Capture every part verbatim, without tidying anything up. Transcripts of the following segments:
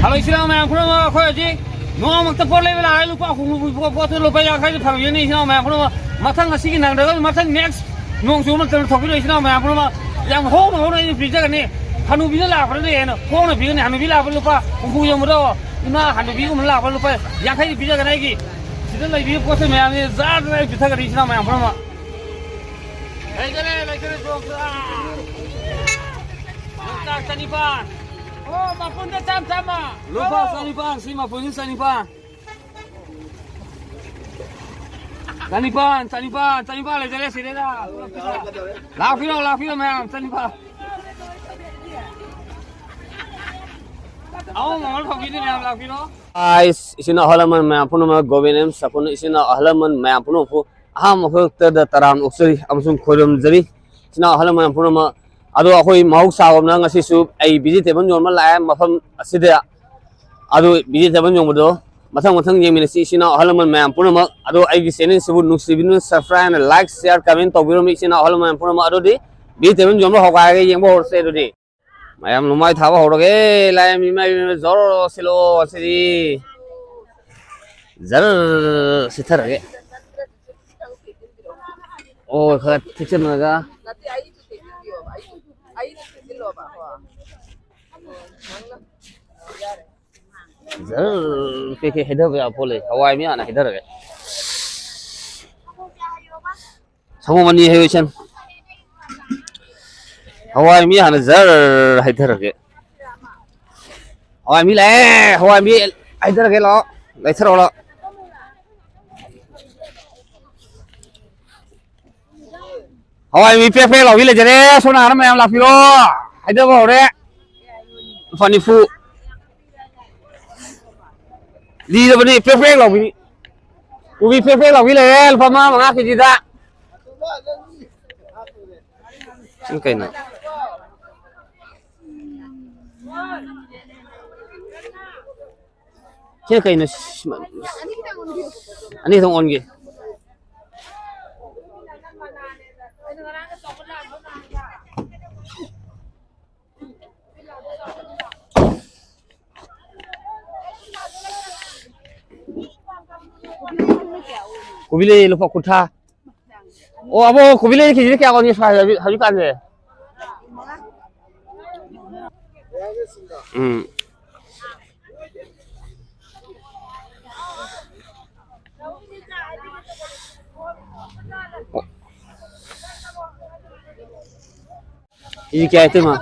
Hello, ꯏꯆꯤꯟ ꯏꯅꯥꯎ ꯃꯌꯥꯝ ꯄꯨꯝꯅꯃꯛ, ꯑꯩꯈꯣꯏ ꯍꯧꯖꯤꯛ ꯅꯣꯡꯃꯛꯇ ꯄꯣꯠ ꯂꯩꯕ ꯂꯥꯛꯑꯦ, ꯂꯨꯄꯥ ꯍꯨꯝꯐꯨ ꯄꯤꯕ ꯄꯣꯠꯇꯨ ꯂꯨꯄꯥ ꯌꯥꯡꯈꯩꯗ ꯐꯪꯉꯤꯅꯤ, ꯏꯆꯤꯟ ꯏꯅꯥꯎ ꯃꯌꯥꯝ ꯄꯨꯝꯅꯃꯛ꯫ ꯃꯊꯪ ꯑꯁꯤꯒꯤ ꯅꯪꯗ꯭ꯔꯒꯁꯨ ꯃꯊꯪ next ꯅꯣꯡ ꯆꯨꯕ ꯃꯇꯝꯗ ꯊꯣꯛꯄꯤꯔꯣ, ꯏꯆꯤꯟ ꯏꯅꯥꯎ ꯃꯌꯥꯝ ꯄꯨꯝꯅꯃꯛ꯫ ꯌꯥꯝ ꯍꯣꯡꯅ ꯍꯣꯡꯅ ꯑꯩꯅ ꯄꯤꯖꯒꯅꯤ꯫ ꯍꯅꯨꯕꯤꯅ ꯂꯥꯛꯄꯗꯗꯤ ꯍꯦꯟꯅ ꯍꯣꯡꯅ ꯄꯤꯒꯅꯤ꯫ ꯍꯅꯨꯕꯤ ꯂꯥꯛꯄ ꯂꯨꯄꯥ ꯍꯨꯝꯐꯨ ꯌꯣꯟꯕꯗꯣ, ꯏꯃꯥ ꯍꯅꯨꯕꯤꯒꯨꯝꯕ ꯂꯥꯛꯄ ꯂꯨꯄꯥ ꯌꯥꯡꯈꯩꯗꯤ ꯄꯤꯖꯒꯅꯤ꯫ ꯑꯩꯒꯤ ꯁꯤꯗ ꯂꯩꯕꯤꯕ ꯄꯣꯠ ꯆꯩ ꯃꯌꯥꯝꯁꯦ ꯖꯥꯠ ꯖꯥꯠ ꯑꯩ ꯄꯤꯊꯒꯅꯤ, ꯏꯆꯤꯟ ꯏꯅꯥꯎ ꯃꯌꯥꯝ ꯄꯨꯝꯅꯃꯛ꯫ ꯂꯩꯖꯔꯦ, ꯂꯩꯖꯔꯦ, ꯌꯣꯡꯆꯥꯛ꯫ ꯌꯣꯡꯆꯥꯛ ꯆꯅꯤꯄꯥꯟ꯫ ꯑꯣ, ꯃꯄꯨꯟꯗ ꯆꯥꯝ ꯆꯥꯝꯃ꯫ ꯂꯨꯄꯥ ꯆꯅꯤꯄꯥꯟ, ꯁꯤ ꯃꯄꯨꯟꯁꯤ ꯆꯅꯤꯄꯥꯟ꯫ ꯆꯅꯤꯄꯥꯟ, ꯆꯅꯤꯄꯥꯟ, ꯆꯅꯤꯄꯥꯟ ꯂꯩꯖꯔꯦ ꯁꯤꯗꯩꯗ꯫ ꯂꯥꯛꯄꯤꯔꯣ, ꯂꯥꯛꯄꯤꯔꯣ ꯃꯌꯥꯝ, ꯆꯅꯤꯄꯥꯟ꯫ ꯑꯍꯣꯡꯕ ꯃꯃꯜ ꯐꯪꯕꯤꯅꯤ ꯃꯌꯥꯝ, ꯂꯥꯛꯄꯤꯔꯣ꯫ ꯑꯥꯏꯁ, ꯏꯆꯤꯟ ꯏꯅꯥꯎ ꯑꯍꯜ ꯂꯃꯟ ꯃꯌꯥꯝ ꯄꯨꯝꯅꯃꯛ, ꯒꯣꯕꯤꯟ ꯑꯦꯝ ꯁꯥꯄꯨꯟ ꯏꯆꯤꯟ ꯏꯅꯥꯎ ꯑꯍꯜ ꯂꯃꯟ ꯃꯌꯥꯝ ꯄꯨꯝꯅꯃꯛꯄꯨ ꯑꯍꯥꯟꯕ ꯃꯛꯇꯗ ꯇꯔꯥꯝꯅ ꯑꯣꯛꯆꯔꯤ ꯑꯃꯁꯨꯡ ꯈꯣꯏꯔꯨꯝꯖꯔꯤ꯫ ꯏꯆꯤꯟ ꯏꯅꯥꯎ ꯑꯍꯜ ꯂꯃꯟ ꯄꯨꯝꯅꯃꯛ꯫ ꯑꯗꯣ ꯑꯩꯈꯣꯏ ꯃꯍꯧꯁꯥꯒꯨꯝꯅ ꯉꯁꯤꯁꯨ ꯑꯩ vegetable ꯌꯣꯟꯕ ꯂꯥꯛꯑꯦ ꯃꯐꯝ ꯑꯁꯤꯗ꯫ ꯑꯗꯨ vegetable ꯌꯣꯟꯕꯗꯣ ꯃꯊꯪ ꯃꯊꯪ ꯌꯦꯡꯃꯤꯟꯅꯁꯤ, ꯏꯆꯤꯟ ꯏꯅꯥꯎ ꯑꯍꯜ ꯂꯃꯟ ꯃꯌꯥꯝ ꯄꯨꯝꯅꯃꯛ꯫ ꯑꯗꯣ ꯑꯩꯒꯤ channel ꯁꯤꯕꯨ ꯅꯨꯡꯁꯤꯕꯤꯗꯨꯅ subscribe and like, share, comment ꯇꯧꯕꯤꯔꯝꯃꯤ, ꯏꯆꯤꯟ ꯏꯅꯥꯎ ꯑꯍꯜ ꯂꯃꯟ ꯃꯌꯥꯝ ꯄꯨꯝꯅꯃꯛ꯫ ꯑꯗꯨꯗꯤ vegetable ꯌꯣꯟꯕ ꯍꯧꯒꯥꯏꯔꯒ ꯌꯦꯡꯕ ꯍꯧꯔꯁꯦ꯫ ꯑꯗꯨꯗꯤ ꯃꯌꯥꯝ ꯅꯨꯡꯃꯥꯏ ꯊꯥꯕ ꯍꯧꯔꯒꯦ꯫ ꯂꯥꯏ ꯃꯤ ꯃꯥꯏ ꯃꯤ ꯖꯣꯔ ꯁꯤꯜꯂꯣ ꯉꯁꯤꯗꯤ꯫ ꯖꯔ ꯁꯤꯠꯊꯔꯒꯦ꯫ ꯑꯣ, ꯈꯔ ꯊꯤꯠꯆꯟꯅꯔꯒ꯫ ꯖꯔ ꯀꯩꯀꯩ ꯍꯩꯊꯕ ꯌꯥꯕ ꯄꯣꯠ ꯂꯩ꯫ ꯍꯋꯥꯏ ꯃꯤ ꯍꯥꯟꯅ ꯍꯩꯊꯔꯒꯦ꯫ ꯁꯪꯒꯣꯝ ꯑꯅꯤ ꯍꯩꯌꯨ ꯏꯆꯟ꯫ ꯍꯋꯥꯏ ꯃꯤ ꯍꯥꯟꯅ ꯖꯔ ꯍꯩꯊꯔꯒꯦ꯫ ꯍꯋꯥꯏ ꯃꯤ ꯂꯥꯛꯑꯦ꯫ ꯍꯋꯥꯏ ꯃꯤ ꯍꯩꯊꯔꯒꯦ, ꯂꯥꯛꯑꯣ꯫ ꯂꯩꯊꯔꯛꯑꯣ, ꯂꯥꯛꯑꯣ꯫ ꯍꯋꯥꯏ ꯃꯤ ꯄꯦꯛ ꯄꯦꯛ ꯂꯥꯎꯕꯤ ꯂꯩꯖꯔꯦ꯫ ꯁꯣꯝ ꯅꯥꯀꯟꯗ ꯃꯌꯥꯝ ꯂꯥꯛꯄꯤꯔꯣ꯫ ꯍꯩꯊꯕ ꯍꯧꯔꯦ꯫ ꯂꯨꯄꯥ ꯅꯤꯐꯨ꯫ ꯂꯤꯔꯕꯅꯤ, ꯄ꯭ꯔꯦꯛ ꯄ꯭ꯔꯦꯛ ꯂꯥꯎꯕꯤꯅꯤ꯫ ꯀꯣꯕꯤ ꯄ꯭ꯔꯦꯛ ꯄ꯭ꯔꯦꯛ ꯂꯥꯎꯕꯤ ꯂꯩꯔꯦ, ꯂꯨꯄꯥ ꯃꯉꯥ, ꯃꯉꯥ ꯀꯦꯖꯤꯗ꯫ ꯁꯤ ꯀꯩꯅꯣ? ꯁꯤ ꯀꯩꯅꯣ? ꯑꯅꯤ ꯈꯛꯇꯪ ꯑꯣꯟꯒꯦ꯫ ꯀꯣꯕꯤ ꯂꯩ ꯂꯨꯄꯥ ꯀꯨꯟꯊ꯭ꯔꯥ꯫ ꯑꯣ, ꯑꯕꯣ, ꯀꯣꯕꯤ ꯂꯩ ꯀꯦꯖꯤꯗ ꯀꯌꯥ ꯑꯣꯟꯒꯦ ꯁ꯭ꯋꯥꯏꯗ ꯍꯧꯖꯤꯛ-, ꯍꯧꯖꯤꯛꯀꯥꯟꯁꯦ? ꯎꯝ꯫ ꯀꯦꯖꯤ ꯀꯌꯥ ꯏꯇꯩꯃ?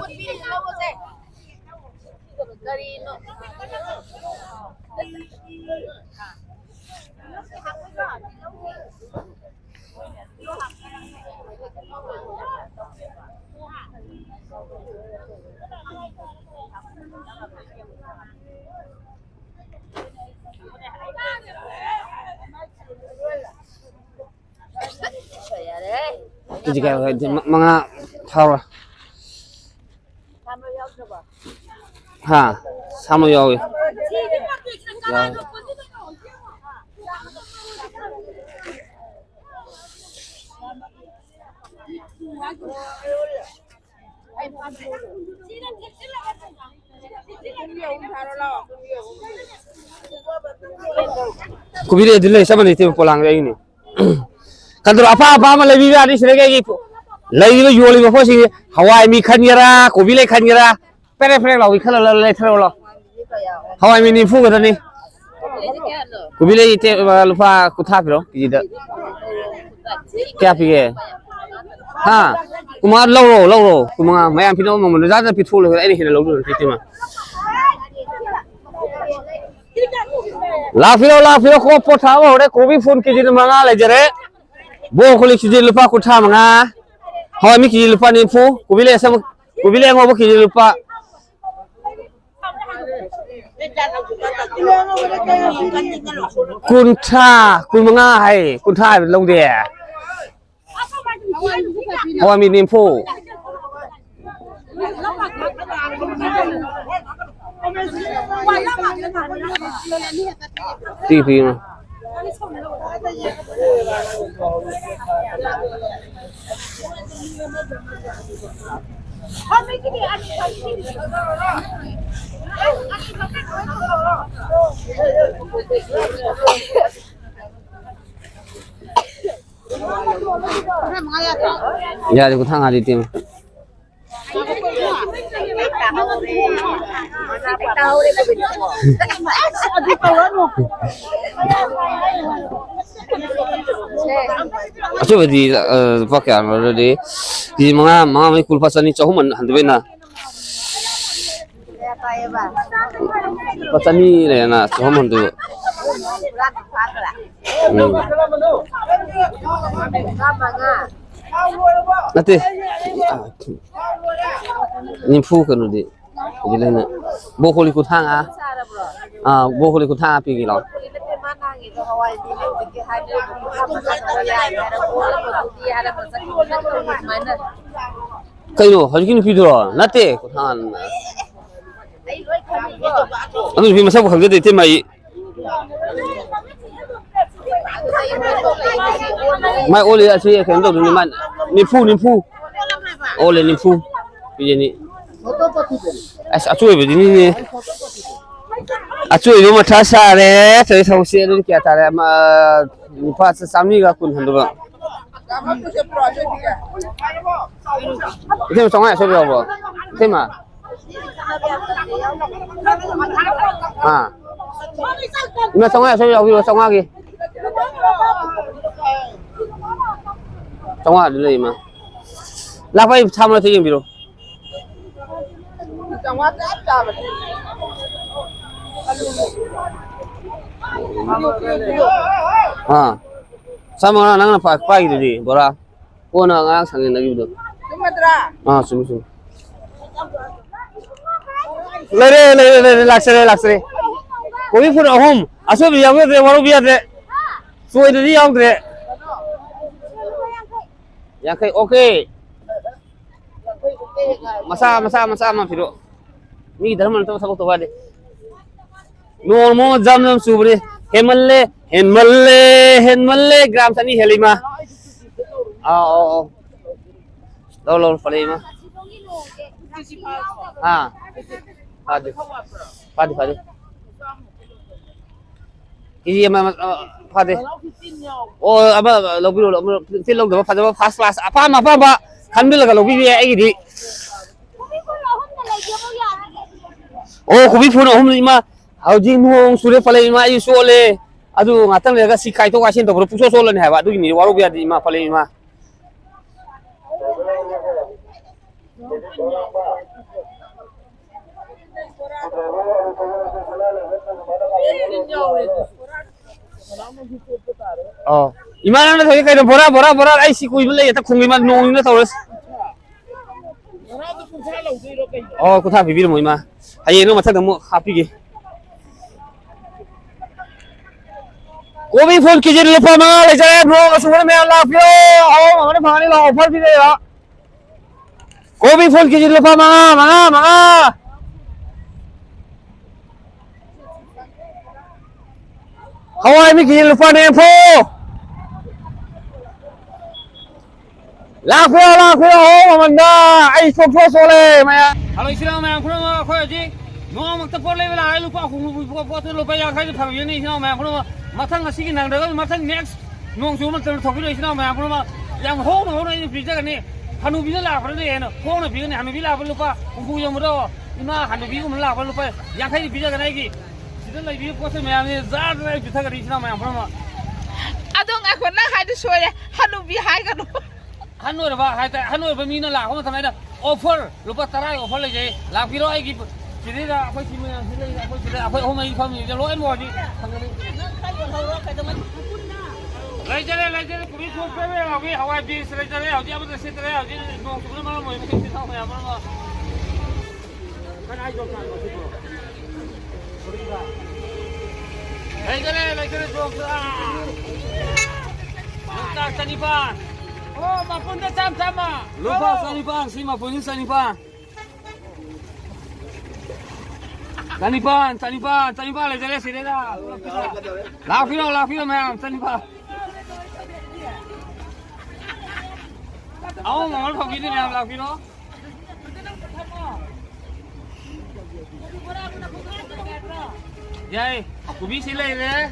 ꯀꯦꯖꯤ ꯀꯌꯥ ꯑꯣꯏ? ꯃ-, ꯃꯉꯥ ꯊꯥꯎꯔ? ꯍꯥ? ꯁꯥꯃ ꯌꯥꯎꯏ꯫ ꯌꯥꯎꯏ꯫ ꯀꯣꯕꯤ ꯂꯩ ꯑꯗꯨ ꯂꯩ, ꯆꯞ ꯃꯥꯟꯅꯩ, ꯏꯇꯩꯃ, ꯄꯣꯂꯥꯡꯗ ꯑꯩꯒꯤꯅꯤ꯫ ꯀꯟꯗ꯭ꯔꯣ, ꯑꯄꯥꯝ ꯑꯄꯥꯝꯕ ꯂꯩꯕꯤꯕ ꯌꯥꯅꯤ ꯁꯤꯗꯒꯤ ꯑꯩꯒꯤ ꯄꯣ-, ꯂꯩꯔꯤꯕ ꯌꯣꯜꯂꯤꯕ ꯄꯣꯠꯁꯤꯡꯁꯦ, ꯍꯋꯥꯏ ꯃꯤ ꯈꯟꯒꯦꯔꯥ, ꯀꯣꯕꯤ ꯂꯩ ꯈꯟꯒꯦꯔꯥ, ꯄꯦꯔꯦ ꯄꯦꯔꯦ ꯂꯥꯎꯕꯤ ꯈꯜꯂ ꯂꯩꯊꯔꯣ ꯂꯥꯎ꯫ ꯍꯋꯥꯏ ꯃꯤ ꯅꯤꯐꯨ ꯈꯛꯇꯅꯤ꯫ ꯀꯣꯕꯤ ꯂꯩ ꯏꯇꯩ, ꯂꯨꯄꯥ ꯀꯨꯟꯊ꯭ꯔꯥ ꯄꯤꯔꯣ ꯀꯦꯖꯤꯗ꯫ ꯀꯌꯥ ꯄꯤꯒꯦ? ꯍꯥ? ꯀꯨꯟꯃꯉꯥ ꯂꯧꯔꯣ, ꯂꯧꯔꯣ꯫ ꯀꯨꯟꯃꯉꯥ ꯃꯌꯥꯝ ꯄꯤꯅꯕ ꯃꯃꯜ ꯑꯣꯖꯥꯗ ꯄꯤꯊꯣꯛ ꯂꯣꯏꯔꯦ, ꯑꯩꯅ ꯍꯦꯟꯅ ꯂꯧꯗꯣꯏꯅꯣ ꯏꯇꯩꯃ꯫ ꯂꯥꯛꯄꯤꯔꯣ, ꯂꯥꯛꯄꯤꯔꯣ, ꯀꯣ ꯄꯣꯠ ꯊꯥꯕ ꯍꯧꯔꯦ꯫ ꯀꯣꯕꯤ ꯐꯨꯜ ꯀꯦꯖꯤꯗ ꯃꯉꯥ ꯂꯩꯖꯔꯦ꯫ ꯕ꯭ꯔꯣꯀꯣꯂꯤ ꯀꯦꯖꯤ ꯂꯨꯄꯥ ꯀꯨꯟꯊ꯭ꯔꯥ ꯃꯉꯥ꯫ ꯍꯋꯥꯏ ꯃꯤ ꯀꯦꯖꯤ ꯂꯨꯄꯥ ꯅꯤꯐꯨ꯫ ꯀꯣꯕꯤ ꯂꯩ ꯑꯁꯪꯕ, ꯀꯣꯕꯤ ꯂꯩ ꯑꯉꯧꯕ ꯀꯦꯖꯤ ꯂꯨꯄꯥ ꯀꯨꯟꯊ꯭ꯔꯥ, ꯀꯨꯟꯃꯉꯥ ꯍꯥꯏ, ꯀꯨꯟꯊ꯭ꯔꯥ ꯍꯥꯏꯕ ꯂꯧꯗꯦ꯫ ꯍꯋꯥꯏ ꯃꯤ ꯅꯤꯐꯨ꯫ ꯄꯤ, ꯄꯤ꯫ ꯌꯥꯔꯦ, ꯀꯨꯟꯊ꯭ꯔꯥ ꯉꯥꯗꯤ ꯇꯦꯝꯃ꯫ ꯑꯆꯣꯏꯕꯗꯤ, ꯑ, ꯂꯨꯄꯥ ꯀꯌꯥꯅꯣ ꯑꯗꯨꯗꯤ? ꯀꯦꯖꯤ ꯃꯉꯥ, ꯃꯉꯥ ꯃꯔꯤ ꯀꯨꯟ, ꯂꯨꯄꯥ ꯆꯅꯤ, ꯆꯍꯨꯝ ꯍꯟꯗꯣꯛꯑꯦꯅ꯫ ꯂꯨꯄꯥ ꯆꯅꯤ ꯂꯩꯔꯦꯅ, ꯆꯍꯨꯝ ꯍꯟꯗꯣꯛꯑꯦ꯫ ꯎꯝ꯫ ꯅꯠꯇꯦ꯫ ꯅꯤꯐꯨ ꯀꯩꯅꯣꯗꯤ꯫ ꯍꯧꯖꯤꯛ ꯂꯩꯅ꯫ ꯕ꯭ꯔꯣꯀꯣꯂꯤ ꯀꯨꯟꯊ꯭ꯔꯥ ꯉꯥ꯫ ꯑꯥ, ꯕ꯭ꯔꯣꯀꯣꯂꯤ ꯀꯨꯟꯊ꯭ꯔꯥ ꯉꯥ ꯄꯤꯒꯦ ꯂꯥꯎ꯫ ꯀꯩꯅꯣ, ꯍꯧꯖꯤꯛꯀꯤ ꯅꯨꯄꯤꯗꯨꯔꯣ? ꯅꯠꯇꯦ, ꯀꯨꯟꯊ꯭ꯔꯥ ꯉꯥ꯫ ꯑꯗꯨ ꯅꯨꯄꯤ ꯃꯁꯛꯄꯨ ꯈꯪꯖꯗꯦ, ꯏꯇꯩꯃ ꯑꯩ꯫ ꯃꯥꯏ ꯑꯣꯜꯂꯤ ꯑꯁꯤ ꯀꯩꯅꯣ ꯇꯧꯗꯣꯏꯅꯤ, ꯃꯥ ꯅꯤꯐꯨ, ꯅꯤꯐꯨ꯫ ꯑꯣꯜꯂꯦ, ꯅꯤꯐꯨ꯫ ꯄꯤꯖꯅꯤ꯫ ꯑꯁ, ꯑꯆꯣꯏꯕꯗꯤꯅꯤꯅꯦ꯫ ꯑꯆꯣꯏꯕ ꯃꯊꯥ ꯁꯥꯔꯦ꯫ ꯇꯧꯔꯤ ꯊꯕꯛꯁꯦ ꯑꯗꯨꯗꯤ ꯀꯌꯥ ꯇꯥꯔꯦ? ꯑꯃ, ꯂꯨꯄꯥ ꯆꯥꯝꯃꯔꯤꯒ ꯀꯨꯟ ꯍꯟꯗꯣꯛꯑꯣ꯫ ꯏꯇꯩꯃ, ꯆꯥꯝꯃꯉꯥ ꯑꯆꯣꯏꯕ ꯌꯥꯎꯕ꯭ꯔꯣ? ꯏꯇꯩꯃ꯫ ꯑꯥ꯫ ꯏꯃꯥ, ꯆꯥꯝꯃꯉꯥ ꯁꯣꯏ ꯌꯥꯎꯕꯤꯔꯣ, ꯆꯥꯝꯃꯉꯥꯒꯤ꯫ ꯆꯥꯝꯃꯉꯥꯗꯤ ꯂꯩ, ꯏꯃꯥ꯫ ꯂꯥꯛꯄ ꯑꯩ ꯊꯥ ꯃꯔꯛꯇ ꯌꯦꯡꯕꯤꯔꯣ꯫ ꯑꯥ꯫ ꯆꯥꯝꯃꯉꯥ ꯅꯪꯅ ꯄꯥꯏ-, ꯄꯥꯏꯒꯤꯗꯨꯗꯤ, ꯕꯣꯔꯥ꯫ ꯀꯣꯟꯅ ꯉꯔꯥꯡ ꯁꯪꯖꯤꯟꯅꯈꯤꯕꯗꯣ꯫ ꯆꯨꯝꯃꯗ꯭ꯔꯥ? ꯑꯥ, ꯆꯨꯝꯃꯤ, ꯆꯨꯝꯃꯤ꯫ ꯂꯩꯔꯦ, ꯂꯩꯔꯦ, ꯂꯩꯔꯦ, ꯂꯥꯛꯆꯔꯦ, ꯂꯥꯛꯆꯔꯦ꯫ ꯀꯣꯕꯤ ꯐꯨꯟ ꯑꯍꯨꯝ, ꯑꯆꯣꯏꯕ ꯌꯥꯎꯖꯗ꯭ꯔꯦ, ꯋꯥꯔꯧꯕ ꯌꯥꯗ꯭ꯔꯦ꯫ ꯆꯣꯏꯗ꯭ꯔꯗꯤ ꯌꯥꯎꯗ꯭ꯔꯦ꯫ ꯌꯥꯡꯈꯩ, ꯑꯣꯀꯦ꯫ ꯃꯆꯥ, ꯃꯆꯥ, ꯃꯆꯥ ꯑꯃ ꯄꯤꯔꯛꯑꯣ꯫ ꯃꯤ ꯙꯔꯃ ꯅꯠꯇꯕ ꯊꯕꯛ ꯇꯧꯕ ꯌꯥꯗꯦ꯫ ꯅꯣꯡꯃ ꯖꯝ ꯖꯝ ꯆꯨꯕꯅꯦ꯫ ꯍꯦꯟꯃꯜꯂꯦ, ꯍꯦꯟꯃꯜꯂꯦ, ꯍꯦꯟꯃꯜꯂꯦ꯫ ꯒ꯭ꯔꯥꯝ ꯆꯅꯤ ꯍꯦꯜꯂꯤ, ꯏꯃꯥ꯫ ꯑꯥ, ꯑꯧ, ꯑꯧ꯫ ꯂꯧ, ꯂꯧ, ꯐꯔꯦ, ꯏꯃꯥ꯫ ꯑꯥ꯫ ꯐꯥꯗꯦ꯫ ꯐꯥꯗꯦ, ꯐꯥꯗꯦ꯫ ꯀꯦꯖꯤ ꯑꯃ, ꯑꯃ, ꯑ, ꯐꯗꯦ꯫ ꯑꯣ, ꯑꯃ ꯂꯧꯕꯤꯔꯣ, ꯑꯃ ꯇꯤꯟ ꯂꯧꯗꯕ ꯐꯖꯕ first class ꯑꯄꯥꯝꯕ ꯑꯄꯥꯝꯕ ꯈꯟꯕꯤꯔꯒ ꯂꯧꯕꯤꯕ ꯌꯥꯏ ꯑꯩꯒꯤꯗꯤ꯫ ꯀꯣꯕꯤ ꯐꯨꯜ ꯑꯍꯨꯝꯗ ꯂꯩꯒꯦꯕꯨ ꯌꯥꯔꯦ꯫ ꯑꯣ, ꯀꯣꯕꯤ ꯐꯨꯜ ꯑꯍꯨꯝ ꯏꯃꯥ꯫ ꯍꯧꯖꯤꯛ ꯅꯣꯡ ꯆꯨꯔꯦ ꯐꯠꯂꯦ ꯏꯃꯥ, ꯑꯩ ꯆꯣꯠꯂꯦ꯫ ꯑꯗꯨ ꯉꯥꯛꯇꯪ ꯂꯩꯔꯒ ꯁꯤ ꯀꯥꯏꯊꯣꯛ ꯀꯥꯏꯁꯤꯟ ꯇꯧꯕꯗ ꯄꯨꯡꯆꯣꯠ ꯆꯣꯠꯂꯅꯤ ꯍꯥꯏꯕ꯫ ꯑꯗꯨꯒꯤꯅꯤ ꯋꯥꯔꯧꯕ ꯌꯥꯗꯦ ꯏꯃꯥ, ꯐꯠꯂꯦ ꯏꯃꯥ꯫ ꯑꯣ꯫ ꯏꯃꯥ, ꯅꯪꯅ ꯊꯣꯛꯏ ꯀꯩꯅꯣ? ꯕꯣꯔꯥ, ꯕꯣꯔꯥ, ꯕꯣꯔꯥ꯫ ꯑꯩ ꯁꯤ ꯀꯨꯏꯕ ꯂꯩ, ꯍꯦꯛꯇ ꯈꯨꯝꯒꯤ ꯃꯥ, ꯅꯣꯡꯅꯤꯅ ꯇꯧꯔꯁꯤ꯫ ꯑꯣ, ꯀꯨꯟꯊ꯭ꯔꯥ ꯄꯤꯕꯤꯔꯝꯃꯣ ꯏꯃꯥ꯫ ꯍꯌꯦꯡ ꯅꯪ ꯃꯊꯪꯗ ꯑꯃꯨꯛ ꯍꯥꯞꯄꯤꯒꯦ꯫ ꯀꯣꯕꯤ ꯐꯨꯜ ꯀꯦꯖꯤ ꯂꯨꯄꯥ ꯃꯉꯥ ꯂꯩꯖꯔꯦ꯫ ꯅꯣꯡꯒ ꯆꯨꯕꯅ ꯃꯌꯥꯝ ꯂꯥꯛꯄꯤꯌꯣ꯫ ꯑꯍꯣꯡ ꯑꯃꯅ ꯐꯪꯒꯅꯤ ꯂꯥꯛꯑꯣ, offer ꯄꯤꯖꯩꯔꯣ? ꯀꯣꯕꯤ ꯐꯨꯜ ꯀꯦꯖꯤ ꯂꯨꯄꯥ ꯃꯉꯥ, ꯃꯉꯥ, ꯃꯉꯥ꯫ ꯍꯋꯥꯏ ꯃꯤꯀꯤ ꯂꯨꯄꯥ ꯅꯤꯐꯨ꯫ ꯂꯥꯛꯄꯤꯌꯣ, ꯂꯥꯛꯄꯤꯌꯣ, ꯑꯍꯣꯡ ꯃꯃꯟꯗ꯫ ꯑꯩ ꯁꯣꯛ ꯁꯣꯛ ꯁꯣꯛꯂꯦ, ꯃꯌꯥꯝ꯫ ꯍꯜꯂꯣ, ꯏꯆꯤꯟ ꯏꯅꯥꯎ ꯃꯌꯥꯝ ꯄꯨꯝꯅꯃꯛ, ꯑꯩꯈꯣꯏ ꯍꯧꯖꯤꯛ ꯅꯣꯡꯃꯛꯇ ꯄꯣꯠ ꯂꯩꯕ ꯂꯥꯛꯑꯦ꯫ ꯂꯨꯄꯥ ꯍꯨꯝꯐꯨ ꯄꯤꯕ ꯄꯣꯠꯇꯨ ꯂꯨꯄꯥ ꯌꯥꯡꯈꯩꯗ ꯐꯪꯕꯤꯒꯅꯤ, ꯏꯆꯤꯟ ꯏꯅꯥꯎ ꯃꯌꯥꯝ ꯄꯨꯝꯅꯃꯛ꯫ ꯃꯊꯪ ꯑꯁꯤꯒꯤ ꯅꯪꯗ꯭ꯔꯒꯁꯨ ꯃꯊꯪ next ꯅꯣꯡ ꯆꯨꯕ ꯃꯇꯝꯗ ꯊꯧꯕꯤꯔꯛꯑꯣ, ꯏꯆꯤꯟ ꯏꯅꯥꯎ ꯃꯌꯥꯝ ꯄꯨꯝꯅꯃꯛ꯫ ꯌꯥꯝ ꯍꯣꯡꯅ ꯍꯣꯡꯅ ꯑꯩꯅ ꯄꯤꯖꯒꯅꯤ꯫ ꯍꯅꯨꯕꯤꯅ ꯂꯥꯛꯄꯅ ꯍꯦꯟꯅ ꯍꯣꯡꯅ ꯄꯤꯒꯅꯤ꯫ ꯍꯅꯨꯕꯤ ꯂꯥꯛꯄ ꯂꯨꯄꯥ ꯍꯨꯝꯐꯨ ꯌꯣꯟꯕꯗꯣ, ꯏꯃꯥ ꯍꯅꯨꯕꯤꯒꯨꯝꯕ ꯂꯥꯛꯄ ꯂꯨꯄꯥ ꯌꯥꯡꯈꯩꯗ ꯄꯤꯖꯒꯅꯤ꯫ ꯑꯩꯒꯤ ꯁꯤꯗ ꯂꯩꯕꯤꯕ ꯄꯣꯠꯁꯦ ꯃꯌꯥꯝꯁꯦ ꯖꯥꯔ ꯖꯥꯔ ꯑꯩ ꯄꯤꯊꯒꯅꯤ, ꯏꯆꯤꯟ ꯏꯅꯥꯎ ꯃꯌꯥꯝ ꯄꯨꯝꯅꯃꯛ꯫ ꯑꯗꯣ ꯉꯥꯏꯈꯣ, ꯅꯪ ꯍꯥꯏꯗꯣ ꯁꯣꯏꯔꯦ, ꯍꯅꯨꯕꯤ ꯍꯥꯏꯒꯅꯨ꯫ ꯑꯍꯟ ꯑꯣꯏꯔꯕ ꯍꯥꯏꯇꯥꯔꯦ, ꯑꯍꯟ ꯑꯣꯏꯔꯕ ꯃꯤꯅ ꯂꯥꯛꯄ ꯃꯇꯝꯗ ꯑꯩꯅ offer, ꯂꯨꯄꯥ ꯇꯔꯥꯒꯤ offer ꯂꯩꯖꯩ, ꯂꯥꯛꯄꯤꯔꯣ꯫ ꯑꯩꯒꯤ ꯁꯤꯗꯩꯗ ꯑꯩꯈꯣꯏ ꯁꯤ ꯃꯌꯥꯝꯁꯤ ꯂꯩꯔꯦ, ꯑꯩꯈꯣꯏ ꯁꯤꯗ ꯑꯩꯈꯣꯏ ꯑꯍꯨꯝ ꯃꯔꯤ ꯐꯝꯃꯤꯁꯦ ꯂꯣꯏꯅꯃꯛ ꯍꯧꯖꯤꯛ ꯐꯪꯒꯅꯤ꯫ ꯂꯩꯖꯔꯦ, ꯂꯩꯖꯔꯦ, ꯀꯨꯕꯤ ꯐꯨꯜ ꯄꯦꯕꯦ ꯍꯧꯖꯤꯛ ꯍꯋꯥꯏ beans ꯂꯩꯖꯔꯦ, ꯍꯧꯖꯤꯛ ꯑꯃꯠꯇ ꯁꯤꯠꯇ꯭ꯔꯦ, ꯍꯧꯖꯤꯛ ꯅꯣꯡ ꯆꯨꯕꯅ ꯃꯔꯝ ꯑꯣꯏꯕ ꯏꯆꯤꯟ ꯏꯅꯥꯎ ꯃꯌꯥꯝ ꯑꯃ꯫ ꯂꯩꯖꯔꯦ, ꯂꯩꯖꯔꯦ, ꯌꯣꯡꯆꯥꯛ꯫ ꯌꯣꯡꯆꯥꯛ ꯆꯅꯤꯄꯥꯟ꯫ ꯑꯣ, ꯃꯄꯨꯟꯗ ꯆꯥꯝ ꯆꯥꯝꯃ꯫ ꯂꯨꯄꯥ ꯆꯅꯤꯄꯥꯟ, ꯁꯤ ꯃꯄꯨꯟꯁꯤ ꯆꯅꯤꯄꯥꯟ꯫ ꯆꯅꯤꯄꯥꯟ, ꯆꯅꯤꯄꯥꯟ, ꯆꯅꯤꯄꯥꯟ ꯂꯩꯖꯔꯦ ꯁꯤꯗꯩꯗ꯫ ꯂꯥꯛꯄꯤꯔꯣ, ꯂꯥꯛꯄꯤꯔꯣ ꯃꯌꯥꯝ, ꯆꯅꯤꯄꯥꯟ꯫ ꯑꯍꯣꯡ ꯃꯃꯜ ꯐꯪꯕꯤꯗꯨꯅ ꯌꯥꯝ ꯂꯥꯛꯄꯤꯔꯣ꯫ ꯌꯥꯏ, ꯀꯣꯕꯤꯁꯤ ꯂꯩꯔꯦ꯫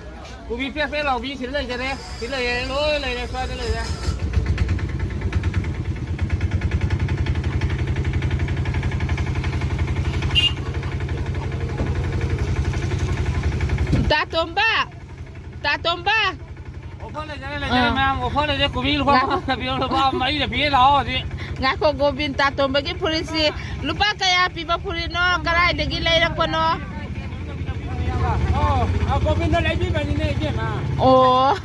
ꯀꯣꯕꯤ ꯄꯦꯠ ꯄꯦꯠ ꯂꯥꯎꯕꯤ ꯁꯤꯗ ꯂꯩꯖꯔꯦ꯫ ꯁꯤ ꯂꯩꯔꯦ, ꯂꯣꯏ ꯂꯩꯔꯦ, ꯁ꯭ꯋꯥꯏꯗ ꯂꯩꯔꯦ꯫ ꯇꯥ ꯇꯣꯝꯕ! ꯇꯥ ꯇꯣꯝꯕ! ꯑꯣꯐꯔ ꯂꯩꯖꯔꯦ, ꯂꯩꯖꯔꯦ ꯑꯥ꯫ ꯃꯌꯥꯝ, ꯑꯣꯐꯔ ꯂꯩꯖꯔꯦ꯫ ꯀꯣꯕꯤ ꯂꯨꯄꯥ ꯉꯥꯏꯈꯣ꯫ ꯃꯉꯥ ꯄꯤꯌꯣ, ꯂꯨꯄꯥ ꯃꯔꯤꯗ ꯄꯤꯌꯦ, ꯂꯥꯛꯑꯣ ꯍꯧꯖꯤꯛ꯫ ꯉꯥꯏꯈꯣ, ꯒꯣꯕꯤꯟ, ꯇꯥ ꯇꯣꯝꯕꯒꯤ ꯐꯨꯔꯤꯠꯁꯤ ꯂꯨꯄꯥ ꯀꯌꯥ ꯄꯤꯕ ꯐꯨꯔꯤꯠꯅꯣ? ꯀꯗꯥꯏꯗꯒꯤ ꯂꯩꯔꯛꯄꯅꯣ? ꯑꯣ, ꯑ, ꯒꯣꯕꯤꯟꯗ ꯂꯩꯕꯤꯕꯅꯤꯅꯦ, ꯏꯕꯦꯝꯃ꯫ ꯑꯣ꯫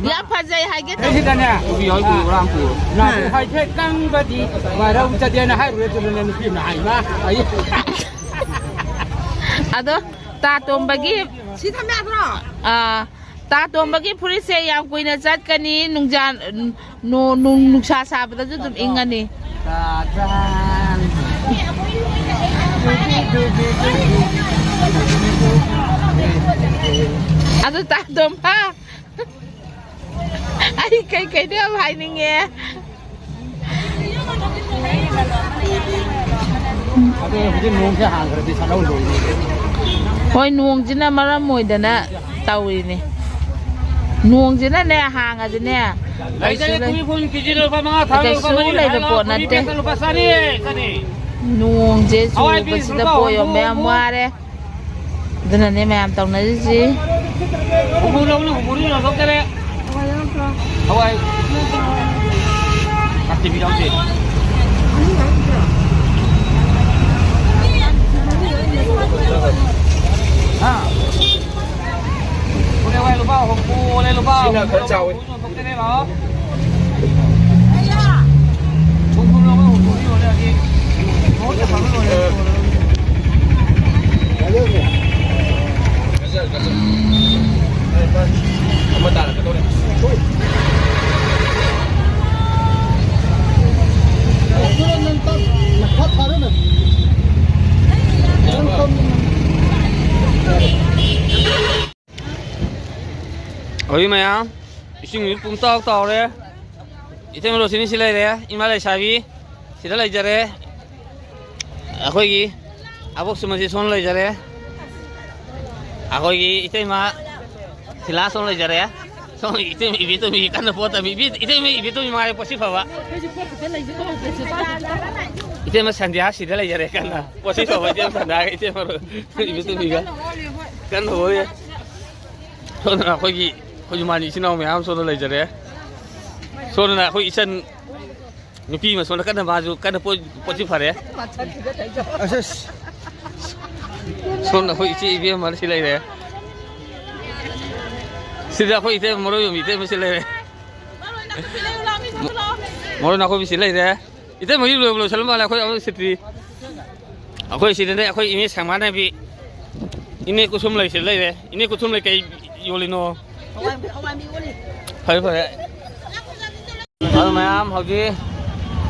ꯌꯥꯝ ꯐꯖꯩ ꯍꯥꯏꯒꯦ ꯇꯧꯕ꯫ ꯁꯤꯗꯅꯦ꯫ ꯀꯣꯕꯤ ꯌꯥꯎꯔꯤ, ꯀꯣꯕꯤ ꯕꯣꯔꯥ ꯑꯃ ꯄꯨꯔꯣ꯫ ꯅꯥꯄꯤ ꯍꯥꯏꯐꯦꯠ ꯀꯪꯕꯗꯤ ꯋꯥꯔꯧꯖꯗꯦꯅ ꯍꯥꯏꯔꯨꯔꯦ, ꯑꯗꯨꯅꯅꯦ ꯅꯨꯄꯤ ꯑꯃꯅ ꯍꯥꯏꯕ꯫ ꯑꯩ ꯑꯗꯣ ꯇꯥ ꯇꯣꯝꯕꯒꯤ ꯁꯤ ꯊꯝ ꯌꯥꯗ꯭ꯔꯣ? ꯑꯥ, ꯇꯥ ꯇꯣꯝꯕꯒꯤ ꯐꯨꯔꯤꯠꯁꯦ ꯌꯥꯝ ꯀꯨꯏꯅ ꯆꯠꯀꯅꯤ, ꯅꯨꯡꯖꯥ-, ꯅꯣ-, ꯅꯨꯡ-, ꯅꯨꯡꯁꯥ ꯁꯥꯕꯗꯁꯨ ꯑꯗꯨꯝ ꯏꯪꯉꯅꯤ꯫ ꯇꯥ ꯇꯥꯟ꯫ ꯑꯗꯨ ꯇꯥ ꯇꯣꯝꯕ꯫ ꯑꯩ ꯀꯩꯀꯩꯅꯣ ꯌꯥꯝ ꯍꯥꯏꯅꯤꯡꯉꯦ꯫ ꯑꯗꯣ ꯍꯧꯖꯤꯛ ꯅꯣꯡꯁꯦ ꯍꯥꯡꯈ꯭ꯔꯗꯤ ꯁꯥꯠꯍꯧꯗꯣꯏꯅꯤ꯫ ꯍꯣꯏ, ꯅꯣꯡꯁꯤꯅ ꯃꯔꯝ ꯑꯣꯏꯗꯅ ꯇꯧꯔꯤꯅꯦ꯫ ꯅꯣꯡꯁꯤꯅꯅꯦ ꯍꯥꯡꯉꯗꯤꯅꯦ, ꯂꯩꯇꯔꯦ, ꯀꯩꯁꯨ ꯂꯩ-, ꯀꯣꯕꯤ ꯐꯨꯜ ꯀꯦꯖꯤꯗ ꯂꯨꯄꯥ ꯃꯉꯥ ꯊꯥꯔꯣ, ꯂꯨꯄꯥ ꯀꯩꯁꯨ ꯃꯔꯤ ꯂꯩꯕ ꯈꯥꯏꯔꯣ, ꯄꯣꯠ ꯀꯣꯕꯤ ꯅꯠꯇꯦ꯫ ꯄꯦꯛꯇ ꯂꯨꯄꯥ ꯆꯥꯅꯤ, ꯆꯥꯅꯤ꯫ ꯅꯣꯡꯁꯦ ꯍꯋꯥꯏ ꯕꯤꯟꯁ ꯆꯨꯕꯁꯤꯗ ꯂꯨꯄꯥ ꯄꯣꯠ ꯍꯨꯝꯐꯨ, ꯌꯣꯟꯕ ꯌꯥꯝ ꯍꯨꯝꯐꯨ꯫ ꯋꯥꯔꯦ꯫ ꯑꯗꯨꯅꯅꯦ ꯃꯌꯥꯝ ꯇꯧꯅꯔꯤꯁꯤ꯫ ꯍꯨꯝꯐꯨ ꯂꯧꯅꯤ, ꯍꯨꯝꯐꯨꯗꯤ ꯌꯣꯟꯊꯣꯛꯇꯔꯦ꯫ ꯍꯋꯥꯏ꯫ ꯀꯥꯇꯤꯕꯤ ꯌꯥꯎꯗꯦ꯫ ꯍꯥ? ꯍꯋꯥꯏ ꯂꯨꯄꯥ ꯍꯨꯝꯐꯨ ꯑꯣꯜꯂꯦ, ꯂꯨꯄꯥ ꯁꯤꯅ ꯈꯔ ꯍꯨꯝꯐꯨ ꯆꯥꯎꯋꯤ꯫ ꯂꯧꯅꯤ, ꯍꯨꯝꯐꯨ ꯌꯣꯟꯊꯣꯛꯇꯔꯦ, ꯂꯥꯛꯑꯣ꯫ ꯍꯧꯖꯤꯛ ꯃꯌꯥꯝ, ꯏꯁꯤꯡꯁꯨ ꯄꯨꯡꯇꯥꯎ ꯇꯥꯎꯔꯦ꯫ ꯏꯇꯩꯃ ꯔꯣꯁꯤꯅꯤ ꯁꯤ ꯂꯩꯔꯦ, ꯏꯃꯥ ꯂꯩꯁꯥꯕꯤ ꯁꯤꯗ ꯂꯩꯖꯔꯦ꯫ ꯑꯩꯈꯣꯏꯒꯤ ꯑꯕꯣꯛ ꯁꯨꯃꯟꯁꯤ ꯁꯣꯝ ꯂꯩꯖꯔꯦ꯫ ꯑꯩꯈꯣꯏꯒꯤ ꯏꯇꯩꯃ ꯁꯤꯂꯥ ꯁꯣꯝ ꯂꯩꯖꯔꯦ꯫ ꯁꯣꯝ ꯏꯇꯩꯃ ꯏꯕꯦꯇꯣꯝꯕꯤ ꯀꯟꯅ ꯄꯣꯠ ꯇꯝꯃꯤ꯫ ꯏꯕꯦ-, ꯏꯇꯩꯃ ꯏꯕꯦꯇꯣꯝꯕꯤ ꯃꯉꯥꯏꯔꯦ ꯄꯣꯠꯁꯤ ꯐꯕ꯫ ꯏꯇꯩꯃ ꯁꯟꯙ꯭ꯌꯥ ꯁꯤꯗ ꯂꯩꯖꯔꯦ ꯀꯟꯅ꯫ ꯄꯣꯠꯁꯤ ꯐꯕ ꯏꯇꯩꯃ ꯁꯟꯙ꯭ꯌꯥꯒ ꯏꯇꯩꯃ ꯏꯕꯦꯇꯣꯝꯕꯤꯒ ꯀꯟꯅ ꯍꯣꯔꯤ꯫ ꯁꯣꯝꯗꯅ ꯑꯩꯈꯣꯏꯒꯤ, ꯑꯩꯈꯣꯏ ꯃꯥꯅꯤ ꯏꯆꯤꯟ ꯏꯅꯥꯎ ꯃꯌꯥꯝ ꯁꯣꯝꯗ ꯂꯩꯖꯔꯦ꯫ ꯁꯣꯝꯗꯅ ꯑꯩꯈꯣꯏ ꯏꯆꯟ ꯅꯨꯄꯤ ꯑꯃ ꯁꯣꯝꯗ ꯀꯟꯅ ꯃꯥꯁꯨ ꯀꯟꯅ ꯄꯣꯠ-, ꯄꯣꯠꯁꯤ ꯐꯔꯦ꯫ ꯑꯁ, ꯑꯁ꯫ ꯁꯣꯝꯗ ꯑꯩꯈꯣꯏ ꯏꯆꯦ ꯏꯕꯦꯝ ꯑꯃ ꯁꯤ ꯂꯩꯔꯦ꯫ ꯁꯤꯗ ꯑꯩꯈꯣꯏ ꯏꯇꯩ ꯃꯔꯣꯏ ꯌꯣꯟꯕꯤ ꯏꯇꯩ ꯑꯃ ꯁꯤ ꯂꯩꯔꯦ꯫ ꯃꯔꯣꯏ ꯅꯥꯀꯨꯞꯄꯤ ꯁꯤ ꯂꯩꯔꯦ꯫ ꯏꯇꯩ ꯃꯔꯤ ꯂꯣꯏꯕ ꯂꯣꯏꯁꯜꯂ ꯃꯥꯜꯂꯦ, ꯑꯩꯈꯣꯏ ꯑꯃ ꯁꯤꯠꯇ꯭ꯔꯤ꯫ ꯑꯩꯈꯣꯏ ꯁꯤꯗꯅꯦ ꯑꯩꯈꯣꯏ ꯏꯅꯦ ꯁꯪꯃꯥꯟꯅꯕꯤ ꯏꯅꯦ ꯀꯨꯁꯨꯝ ꯂꯩꯁꯤ ꯂꯩꯔꯦ꯫ ꯏꯅꯦ ꯀꯨꯁꯨꯝ ꯂꯩ ꯀꯩ ꯌꯣꯜꯂꯤꯅꯣ? ꯍꯋꯥꯏ, ꯍꯋꯥꯏ ꯃꯤ ꯑꯣꯜꯂꯤ꯫ ꯐꯔꯦ, ꯐꯔꯦ꯫ ꯑꯗꯨ ꯃꯌꯥꯝ ꯍꯧꯖꯤꯛ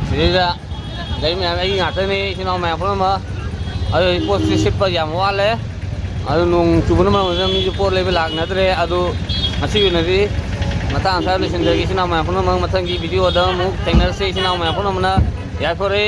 ꯁꯤꯗꯩꯗ ꯂꯩ ꯃꯌꯥꯝ ꯑꯩꯒꯤ ꯉꯥꯛꯇꯅꯤ, ꯏꯆꯤꯟ ꯏꯅꯥꯎ ꯃꯌꯥꯝ ꯄꯨꯝꯅꯃꯛ꯫ ꯑꯗꯨ ꯄꯣꯠꯁꯤ ꯁꯤꯠꯄ ꯌꯥꯝ ꯋꯥꯠꯂꯦ꯫ ꯑꯗꯨ ꯅꯣꯡ ꯆꯨꯕꯅ ꯃꯔꯝ ꯑꯣꯏꯗꯨꯅ ꯃꯤꯁꯨ ꯄꯣꯠ ꯂꯩꯕ ꯂꯥꯛꯅꯗ꯭ꯔꯦ꯫ ꯑꯗꯨ ꯉꯁꯤ ꯑꯣꯏꯅꯗꯤ ꯃꯇꯥꯡ ꯑꯁ꯭ꯋꯥꯏꯗ ꯂꯣꯏꯁꯤꯟꯖꯔꯒꯦ, ꯏꯆꯤꯟ ꯏꯅꯥꯎ ꯃꯌꯥꯝ ꯄꯨꯝꯅꯃꯛ꯫ ꯃꯊꯪꯒꯤ ꯚꯤꯗꯤꯑꯣꯗ ꯑꯃꯨꯛ ꯊꯦꯡꯅꯔꯁꯤ, ꯏꯆꯤꯟ ꯏꯅꯥꯎ ꯃꯌꯥꯝ ꯄꯨꯝꯅꯃꯛꯅ ꯌꯥꯏꯐꯔꯦ꯫